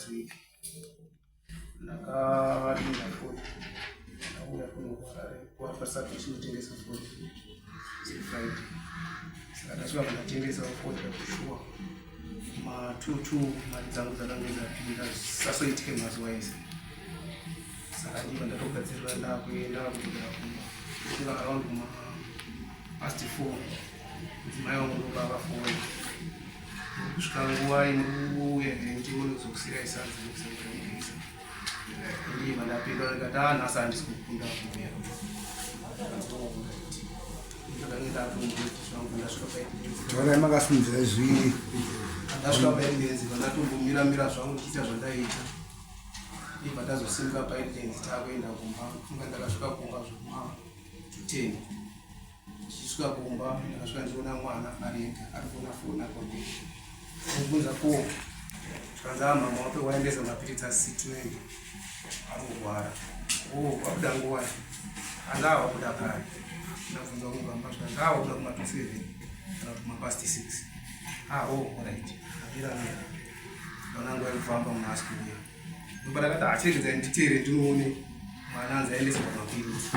Last week ndakarinda foni, ndauya kuno kuHarare kuwapasapi chinotengesa foni sefriday. Saka ndasvika pandatengesa foni yakushuwa ma22, mari dzangu dzakange dzapinda zvisasoitike mazuva ese. Saka ndibva ndatogadzirira, ndakuenda kudzokera kumba. Kusvika around kuma past 4, mudzimai wangu ndoba akafona, kusvika nguva imuuya ndinozokusirai sadza nekusakuisa. Ndibva ndapindura ndikati, "Ah, nhasi handisi kukunda kuuya." Taurai makasimudzira izwi. Ndasvika paEdlands, vandatombomira-mira zvangu ndichiita zvandaiita. Ibva tazosimuka paEdlands, taakuenda kumba. Funga ndakasvika kumba zvekuma 10. Ndichisvika kumba, ndakasvika ndichiona mwana ari ega, ari kuona foni akonei. Kubvunza ko zvikanzi, "Ah, mama wape waendesa mapiritsi asitinoenda, ari kurwara." O, wabuda nguva? Anga wabuda kare. Ndabvunza kumugamba, zvikanzi, "Ah, wabuda kuma 7 kana kuti kuma past 6." Ah, oh, alright. Ndamira mira, ndaona nguva yekufamba, munhu asi kuuya. Ndopa ndakati, "Achiregedzai nditeere ndinoone mwana anzi aendeswa mapiritsi."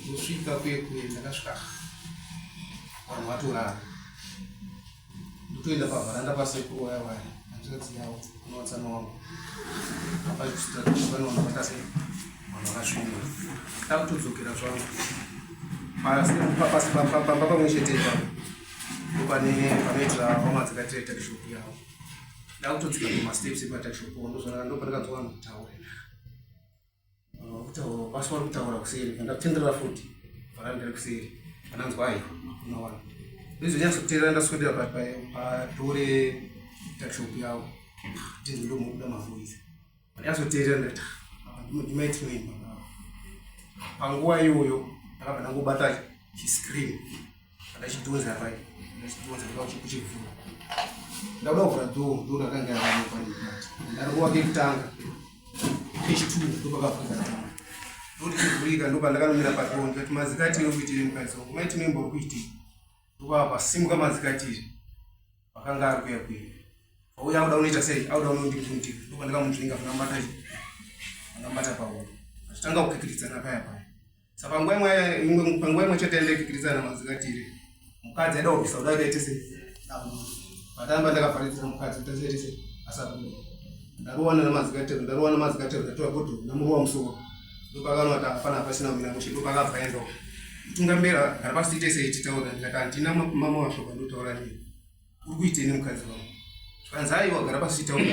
Ndosvika kuye kuye, ndakasvika vanhu vatorara. Ndotoenda pavharanda pasekuru waya waya, hanzvadzi yavo unowatsana wangu. Apanoona vakase vanhu vakasvinura. Takutodzokera zvangu pamba pamwe chete ipapo, ndopane panoitira vamadzikatira tuckshop yavo. Ndakutodzika pamasteps epatuckshop, ndozvana ndopandakadzoka vanhu kutaura, kutaura basi, vari kutaura kuseri. Ndakutenderera futi vharanda rekuseri, pananzwa, "Aiwa, hakuna vanhu." Ndizonyatsokuteerera, ndaswedera padoor retuckshop yavo, ndinzwe ndomubuda mavoice. Ndanyatsoteerera, ndati, "Ndimaitinoimba." Panguva iyoyo ndakabva ndangobata chiscreen, ndachidhonza pai, ndachidhonza, ndika kuchivhura. Ndakuda kuvhura door, door rakanga rakanokwa nemukati. Ndarova kekutanga, kechi2, ndopakavhurika door. Ndotichivhurika, ndopandakanomira padoor, ndikati, "Mazikati, iri kuitei mukadzi wangu? Maitinoimba uri kuitei?" Ndopapasimuka madzikatiri vakanga ari kuya kuya, auya auda unoita sei, auda unondibvundira. Ndopandakamuzvinga, ndamubata pauro, achitanga kukikiridzana paya paya. Saka panguva imwe chete yandaikikiridzana madzikatiri, mukadzi aida kurwisa kuda akaite sei, patamba ndakavharidzira mukadzi kuti asaite sei, asabuda. Ndarowana namadzikatiri, ndarowana namadzikatiri, ndatora bhodhoro, ndamurowa musoro. Ndopakanoti hapana, hapasina kumira mushe. Ndopakabva endawo mutungamira, "Gara pasi, tiite sei, titaura." Ndikati, "Handina mama washoko andotaura nei. Uri kuitei nemukadzi wangu?" Zvikanzi, "Aiwa, gara pasi titaura."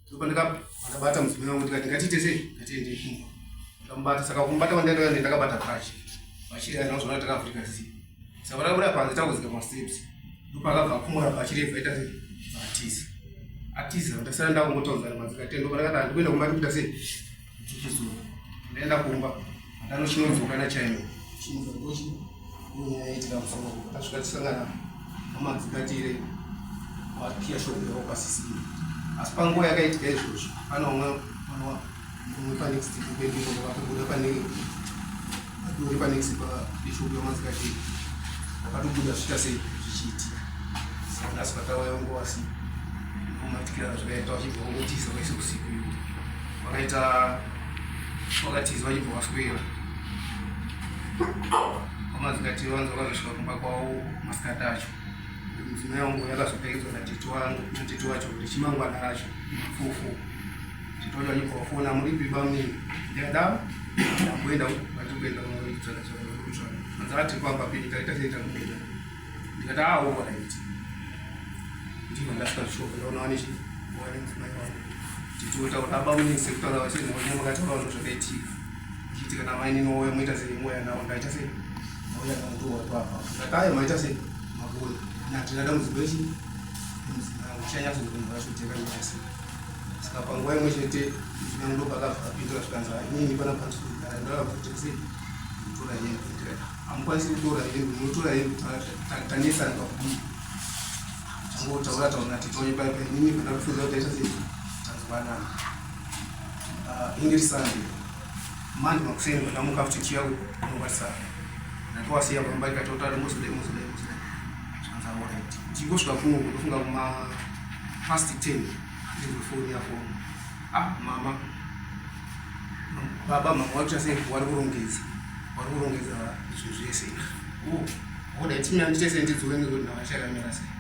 Ndopandakabata mudzimai wangu, ndikati, "Ngatiite sei, ngatiende kumba." Ndamubata, saka kumubata kwandaenda, ndakabata bhachi, bhachi riya ndazvona takavhurika zii. Saka takabuda panze, takudzika masteps, ndopakabva akumura bhachi rebva aita sei, atiza, atiza. Ndasara ndakungotaudza madzikatendo. Ndopandakati, "Handikuenda kumba, ndikuita sei, ndichizura." Ndaenda kumba, ndanochinodzoka nachaino chinodzokochi nyaya yaitika musoro. Tasvika tisangana namadzikatire wakiya shop yavo pasisina. Asi panguva yakaitika izvozvo, pane umwe mumwe panext pedu vakatobuda pane paduri panext pashop yamadzikatire, vakatobuda zviita sei, zvichiitika. Saka nhasi patauya ngowasi kumatikira zvakaita, vachibva vangotiza vaise usiku iwo vakaita vakatiza, vachibva vaswera vamadzikatiri. Vanzi vakazosvika kumba kwavo masikati acho. Mudzimai wangu yakazoperekedzwa natete wangu, natete wacho richimangwana racho mafufu. Tete wacho vachibva vafona, "Muripi bamini?" Ndikada ndakuenda, vatiri kuenda kunotsvaga tsvaga kutsvaga. Anzi ati pamba penyu taita sei, takuenda. Ndikati, "Ah, alright." Ndibva ndasvika zvishopo, ndaona wane chi wane mudzimai wangu. Titotaura abamuni sekutaura vachii, makataura vanhu zvakaitika ichiitika namainini wouya, moita sei, moya nawo. Ndaita sei, mauya nawo, ndowapapa. Ndikati, "Ayo, maita sei, magona natina dambudziko rechi mudzimai wangu chanyatsokumbura choteka nyaya sei." Saka panguva imwe chete mudzimai wangu ndopakabva apindura, zvikanzi, "Inini pana pandikugara, ndakabva sei kutora hembe." Ndikati, "Hamukwanisi kutora hembe, munotora hembe, tanesana pakudii." Tangotaura taura titoye paipa. Inini pandakufudza kuti aita sei, tanzwanana. Inge Sunday mandi makuseni, pandamuka futi chiya kunobatisa, ndatowasiya pamba, ikatotari muzodai muzodai muzodai. Zvanzi, "Alright." Ndichingosvika kuno, ndofunga kuma past 10. Ndinzwe foni yafoni. Ah, mama. Baba mama wakuita sei wari kurongedza. Wari kurongedza zvinhu zvese. Oh, oda timi andite sei ndidzoke nekuti ndavachakamira sei.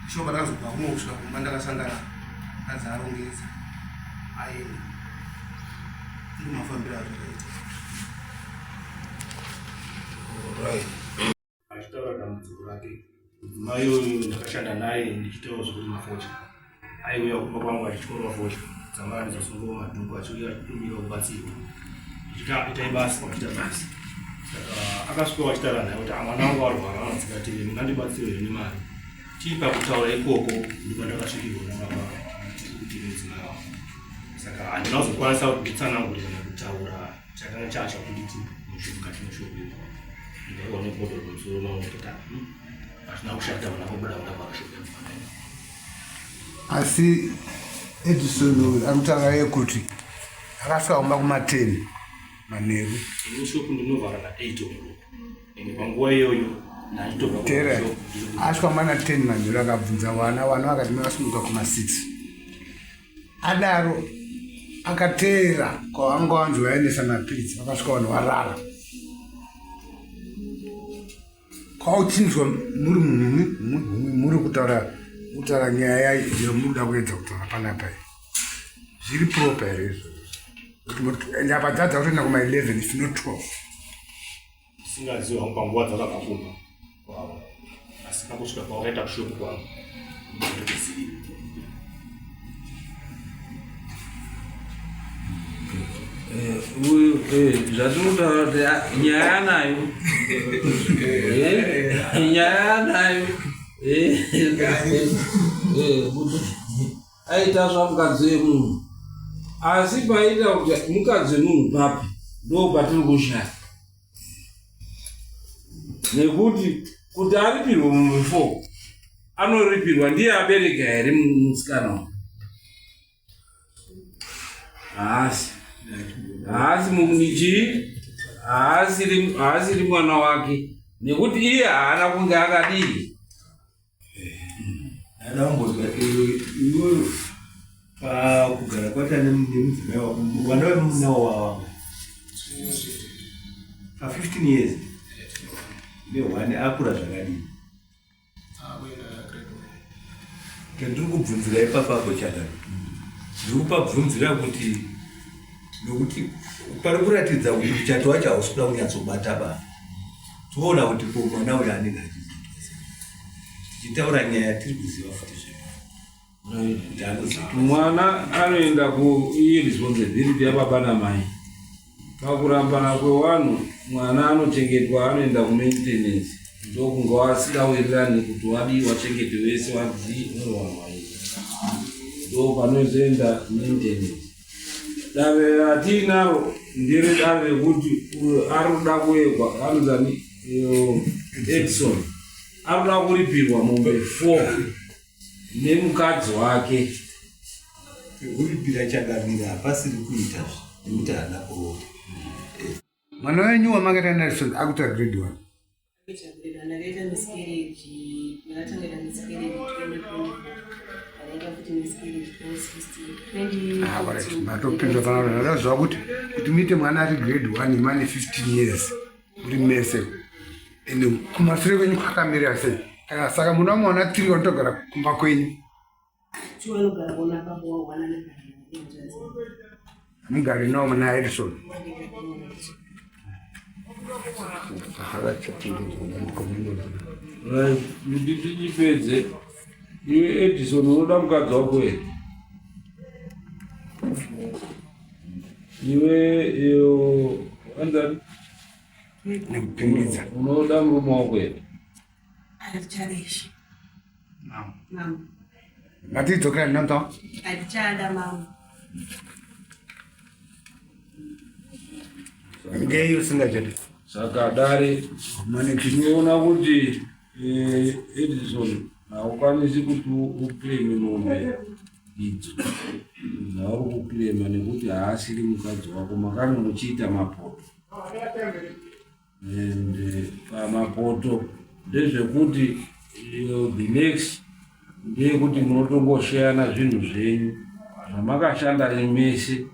Shuwa pandakazobva kuno kusvika kumba ndakasangana mukadzi arongedza aenda. Ndomafambiro azvakaita. Right. Achitaura dambudziko rake mudzimai uyu ndakashanda naye ndichitaura zvekurima fodya. Aiuya kumba kwangu achityora fodya dzamara ndizosungawo madhuku achiuya achikumbira kubatsirwa. Ndichiti itai basa wachiita basa. Saka akasvika achitaura naye kuti mwana wangu arwara anotsika tv mungandibatsire here nemari. Tiri pakutaura ikoko ndipo ndakasvikirwa nababa kuti mudzimai wangu. Saka handina kuzokwanisa kuti nditsanangure kana kutaura chakanga chacha kunditi mukati meshopu imo. Ndaiwa nebhodhoro pamusoro mangu ndikati hazvina kushata vana vabuda kuda pakashopu yangu. Asi Edison uyu ari kutaura iye kuti akasvika kumba kuma10 manheru. Ini shopu ndinovhara na8 o'clock. Ende panguva iyoyo ndaitobva Tera asvika kumba na10 manheru akabvunza vana, vana vakati vakasimuka kuma6. Adaro akateera kwavanga vanzi vaendesa mapiritsi vakasvika vanhu varara. Kwauchinzwa muri mumwe muri kutaura kutaura nyaya yamuri kuda kuedza kutaura panapa iyi. Zviri proper here izvozvo? And apa dzadza kutoenda kuma 11 if not 12. Ndisingazivi hangu panguva dzakabva kumba kwavo asi pakusvika kwawakaita kushopu kwangu ndikuzivi. Uyu zvatinotaura kuti nyaya anayo nyaya anayo kuti aita zvamukadzi wemunhu asi paita kuti mukadzi wemunhu papi ndo patiri kushaya nekuti kuti aripirwe mumwe four anoripirwa ndiye abereka here musikana uyu haasi haasi muchii haasiri mwana wake nekuti iye haana kunge akadii Ndada kumbozwa iwewe pakugara kwaita nemudzimai wako vana vemunawo wawanga pa 15 years nehwani akura zvakadii? Chandiri kubvunzira ipapapo chakani ndiri kupabvunzira kuti nokuti pari kuratidza kuti muchato wacho hausi kuda kunyatsobata ba toona kuti ko mwana uyo anenge achizoita sei tichitaura nyaya tiri kuziva futi zvepa mwana anoenda kuiresponsibility yababa namai Pakurambana kwewanhu mwana anochengetwa anoenda kumaintenance ndokunga wasingawirirani kuti wadii wachengete wese wadii unowanhu waii ndo panozoenda maintenance. Dare ratiinaro ndere dare rekuti uyo ari kuda kuegwa anozani Edson ari kuda kuripirwa mombe 4 nemukadzi wake. Pekuripira changamire hapasiri kuita nekuti haana kuroora. Mwana wenyu wamakaita Nelson akuita grade 1. Akuita grade 1 ndakaita miscarriage ndakatanga ita miscarriage 2024 ndakaita futi miscarriage 2016 Ah, right. Matopinda pana ndakaziva kuti kuti muite mwana ari grade 1 mane 15 years muri mese ende kumasure kwenyu kwakamira sei kana saka muna mwana tiri vanotogara kumba kwenyu mugari nawo muna Edison ndipedze iwe Edison unoda mukadzi wako here iwe iyo anzani nekupingidza unoda murume wako here Atichada Mama. Ngatidzokera ndinamta. Atichada mama. Ngei usingachadi? Saka dare tinoona kuti eh, Edison haukwanisi kuti ukleme mombe idzo dzauri kuklema nekuti haasiri mukadzi wako makange muchiita mapoto and pamapoto ndezvekuti the next ndeyekuti munotongosheyana zvinhu zvenyu zvamakashanda mese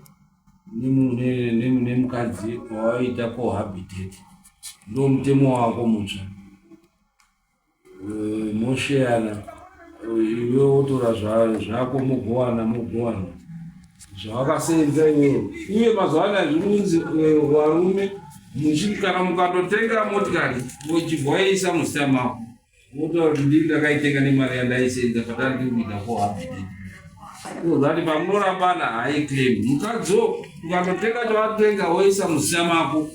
nemukadzi wawaita cohabitate ndo mutemo wako mutsva eh, mosheyana iwe wotora zvako mogowana mogowana zvawakasenza iwewe uye mazuva anaya zviri kunzi eh, varume muchi kana mukatotenga motikari mochibva waiisa muzita mako wotaura kuti ndini ndakaitenga nemari yandaisenza patari tiri kuita cohabitate ozati pamunorambana haiclaim mukadziwo ukatotenga chawatenga woisa muzita mako.